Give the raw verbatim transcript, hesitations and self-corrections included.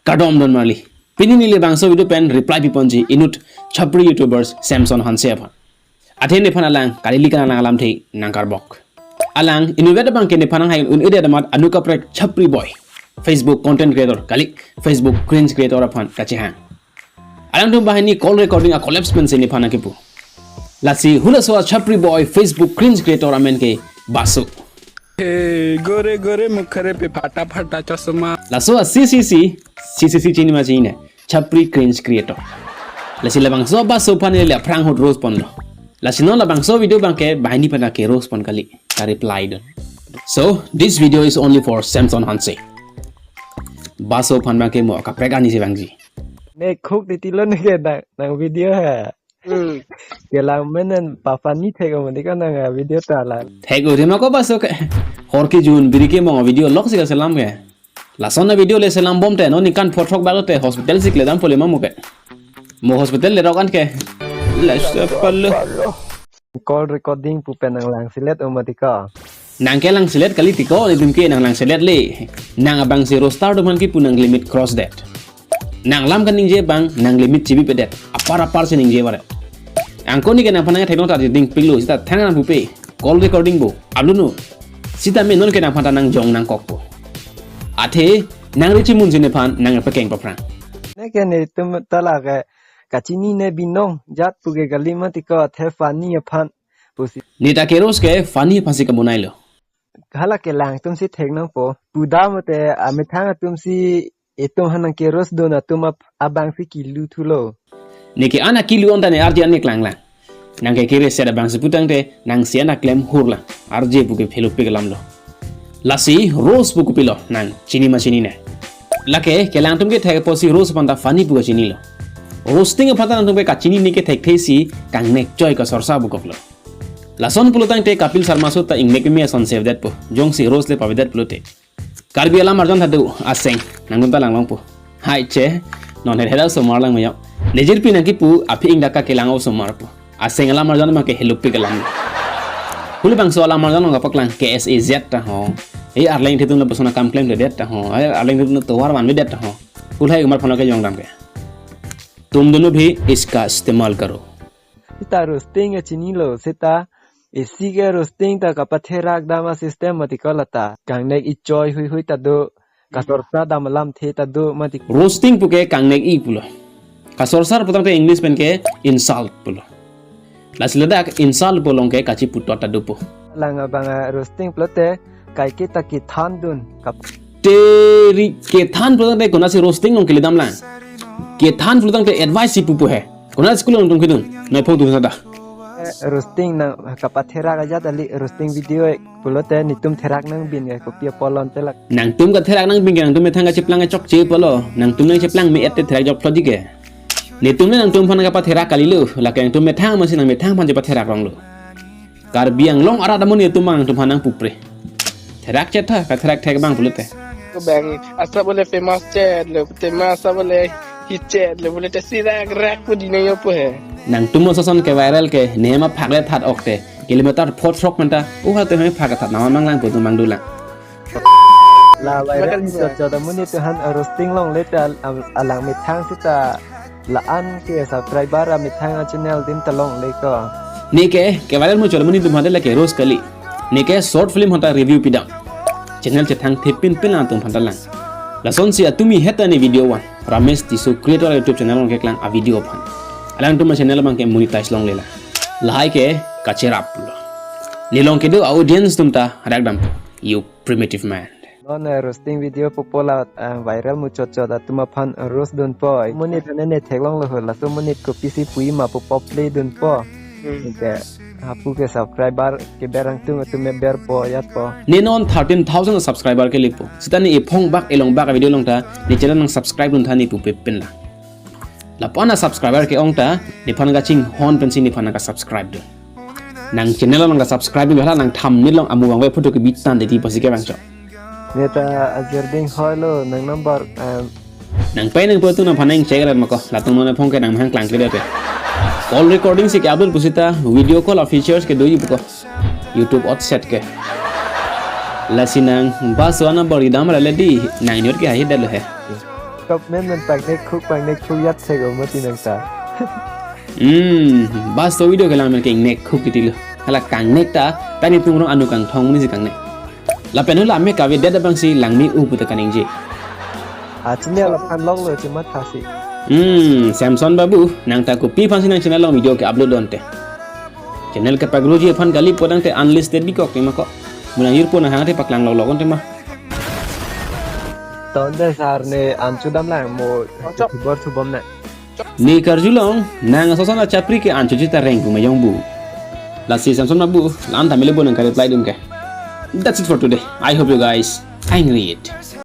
Kardom don marli. Pini neli labangso video pen reply piponji inut Chhapri YouTubers Samson Hanse aphan. Athe nephan alang kali likan alang alamthe nangkarbok. Alang inutvet abangke nephan nanghai un-edet amat anu kaprek Chhapri boy, Facebook content creator kali, Facebook cringe creator aphan kachehang. Alangtum banghini call recording a collapse pensi nephan nangkipu. Lasi hulaso a Chhapri boy Facebook cringe creator amen ke Baso. Hey, gore gore mukhare pe phata phata chasma. Laso a C C C, C C C chini ma chini ne, Chhapri cringe creator. Lasi labangso Baso aphan neli aphrang ahut roast ponlo. Lasi non labangso video abangke banghini aphan ke roast pon kali, ka reply don. So, this video is only for Samson Hanse. Baso aphan abangke mo kaprek ani si vangji. Ne khuk di tilo ne ke nang, nang video ha. Hmm. Kelang menen pa funny thek mo di ka nang, ah, video ta la. Thek o rima ko Baso ke. Hor kejun biri kemong video lok si kaselam ke. Lason a video le selam bomte non ningkan phothrok balote hospital si kledam pole mamu ke. Mo hospital lerok an ke. Last palo. Call recording pu pen nang langselet o mati ka. Nang ke langselet kali tiko, netum ke nang langselet le. Nang abang si roaster atum aphan kipu nang limit cross det. Nang alam kaningje abang nang limit chibipedet. Apar apar si ningje bare. Angko ne ke nangphan nangtheklong ta ding pilo seta thang nang pupe. Call recording bo. Ablu nu. Seta me non ke nangphan ta nangjong nangkokpo. Athe nang richi mun si nephan nangpekeng paphrang. Ne ke netum ta la ke kachinine binong jat pu ke kali mati ko, athe funny aphan pusi. Ne ta ke roast ke funny aphan si kabonailo. Hala kelang atum si thek nangpo. Pudam te amethang atum si itum aphan nang ke roast don atum ap-, abang si kilu thulo. Ne ke ana kilu on ta ne arje an ne klanglang. Nang ke kere set abang si putangte nang si ana klem hurlang. Arje pu ke phelupik alamlo. Lasi roast pu kopilo nang chini ma chinine. Lake kelang atum ke thek apotsi roast aphan ta funny pu kachinilo. Roasting aphan ta nangtum ke kachinine ke thekthe si kangnek choi kasorsa pu koklo. Lason pulotangte Kapil Sharma sut ta ingnek meme ason save detpo. Jongsi roast le pavedet pulote. Karbi alam arjan thadu aseng nangtum ta langlongpo. Hai che, non her hera osomar lang mayok. Nejirpi nangkipu aphi ingdaka kelang osomar po. Aseng alam arjan ma ke helupik alam. Hule bangso alam arjan long kapaklang K S A Z ta ho. Ei arleng thetum lapuson akam klemkledet ta ho. Ei arleng thetum tovar vanvedet ta ho. Hule hai umar phone ke jong dam ke. Tum dono bhi iska istemal karo. Seta roasting ke chinilo, seta isi ke roasting ta kapatherak dam a system mati ko lata. Kangnek ichoi hui hui ta do, kasorsa dam alamthe ta do mati. Roasting pu ke kangnek i pulo. Kasorsa putangte English pen ke insult pulo. Lasi ladak insult pu along ke kachiputot ta dopo. Lang abang a roasting pulote kaike ta kethan dun kap. Teri kethan pulotangte konasi roasting long kele damlang. Kethan pulotangte advice si pupu he. Konasi school long tum kedun. Nai phong tum sada. Eh, roasting nang kapatherak ajat ali roasting video pulote netum therak nangbin ke kopi apolon telak. Nangtum katherak nangbin ke nangtum methang kacheplang chokche pulo. Nangtum nangcheplang me-et te therak jok phlot ji ke. Netum le nangtum aphan kapatherak kalilo. Lake nangtum methang masi nangmethang aphan chepatherak ronglo. Karbi Anglong arat amonit atum abang nangtum aphan nangpupre. Therak chetha, katherak thek abang pulote. Ko bang, asa bole famous chet lo, tema asa bole hit chet lo, bole te sirak rak pu di nang yopo he. Nangtum ason ke viral ke, nema phak le that okte, kilometer phothrok menta, u hal te hoi phak that nama manglang pu tum mangdulang. La viral ni chot chot amonit atum aphan roasting longle te al-, al-, alang methang seta la-an ke subscriber amethang a channel dim ta longle ko. Ne ke, ke viral muchot amonit atum aphan te lake roast kali. Ne ke short film aphan ta review pidam. Channel chethang thepin pin lang atum aphan ta lang. Lasonsi atumi heta ne video one. Ramesh Tisso Creator YouTube channel along keklang a video aphan. Alangtum a channel abang ke monetize longle la. Lahai ke kacherap lo. Ne along kedo audience atum ta hadak dam. You primitive man. Non, eh, roasting video popo la, eh, viral muchot chot atum aphan roast dunpo. Monit ne ne theklonglo ho, laso monit kopisi pui ma popo play dunpo. Hmm. Ke, hapu ke subscriber ke berang tung atum me berpo yatpo. Ne non thirteen thousand subscriber kelepo. Seta ne ephong bak elong bak video along ta ne channel nang subscribe dun tha ne pupe pin la. Lapu-an a subscriber ke-ong ta nephan kachinghon pensi nephan ka subscribe dun. Nang channel along ka subscribe dun hala nang thumbnail along amu vangve photo kebi than de ti pasi ke bangcho. Ne ta ajir ding hoi lo nang number, em. Nang pai nang po tu nangphan nang check rat mako. Latum non aphong ke nangmahang klang kre de. Call recording si ke upload pusita video call a features ke doji buko. YouTube ot set ke. Lasi nang ba so number idam ra le di nang nyot ke hai de lo he. Comment men pangnek khuk pangnek khuk yat sego mati nang ta. Hmm, bas to video kelang men kengnek khuk titilo. Hala kangnek ta, tani tung rong anu kangthong ni si kangnek. Lapen hula me kavedet abang si langmi u puta kaningje. Achini alaphan longlo chima thasi. Hmm, Samson Babu, nang ta kopi aphan si nang channel along video ke-upload donte. Channel ke pagruji aphan kali podang te unlisted bikok tema ko. Munang yurpo nang hang te paklang lok lok tema. Tonde sar ne anchudam lang mo bor subom na. Ne karjulong, nang asosan achapri ke ancho chita reng kuma yong bu. Lasi Samson Babu, lam ta mele bo nang ka-reply dun ke. That's it for today. I hope you guys angry it.